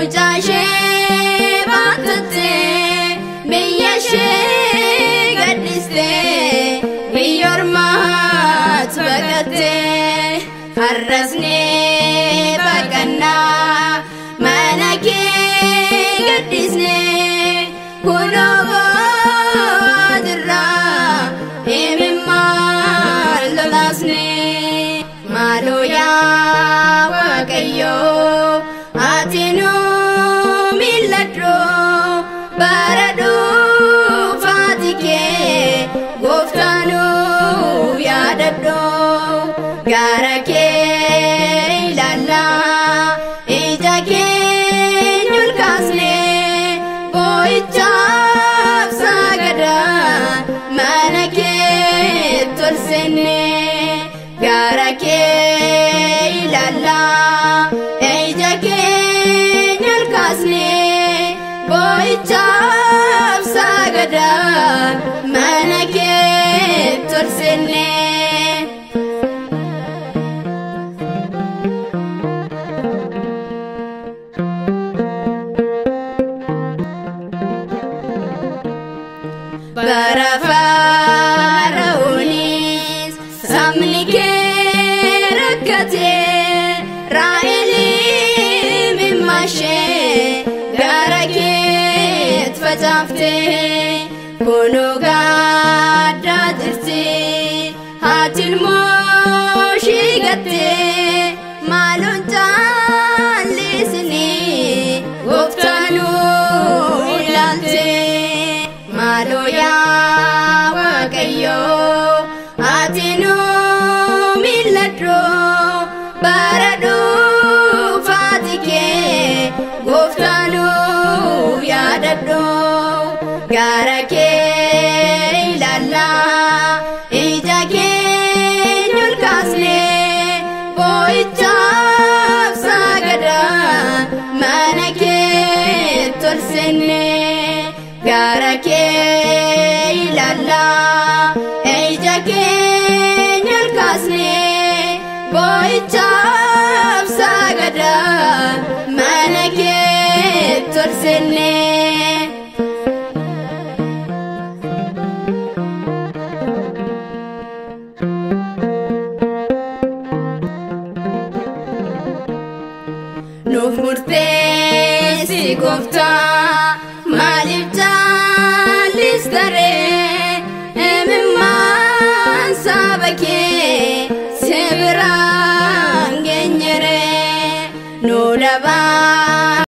Mucaa ishee baattattee biyya ishee gaddistee biyya ormaatti baqattee har'as ni baqannaa mana kee gaddisnee kunoo boo'aa jirraa imimmaan lolaasnee maaloo yaa Waaqayyoo ati nu mil'adhu bara dhufaati kee gooftaa nu yaadadhu gara kee ilaallaa ija keenya ol kaasnee boo'ichaaf sagadaa mana kee ol seennee gara kee ilaallaa ija keenya ol kaasnee boo'ichaaf sagadaa mana kee ol seennee. Bara Fara'oonis sabni kee rakkatee Raa'eliin imimmaashee gara keetti facaaftee kunoo gaddaa jirti haati ilmoo ishii gattee maaloon caallisinii gooftaa nu ilaaltee. Maaloo yaa Waaqayyoo ati nu mil'adhu bara dhufaati kee gooftaa nu yaadadhu gara kee ilaallaa ija keenya ol kaasnee boo'ichaaf sagadaa mana kee ol seennee. Gara kee ilaallaa ija keenya ol kaasnee boo'ichaaf sagadaa mana kee ol seennee. Nuuf murteessi gooftaa maaliif caallistaree imimmaan saba kee si biraan geenyeree nu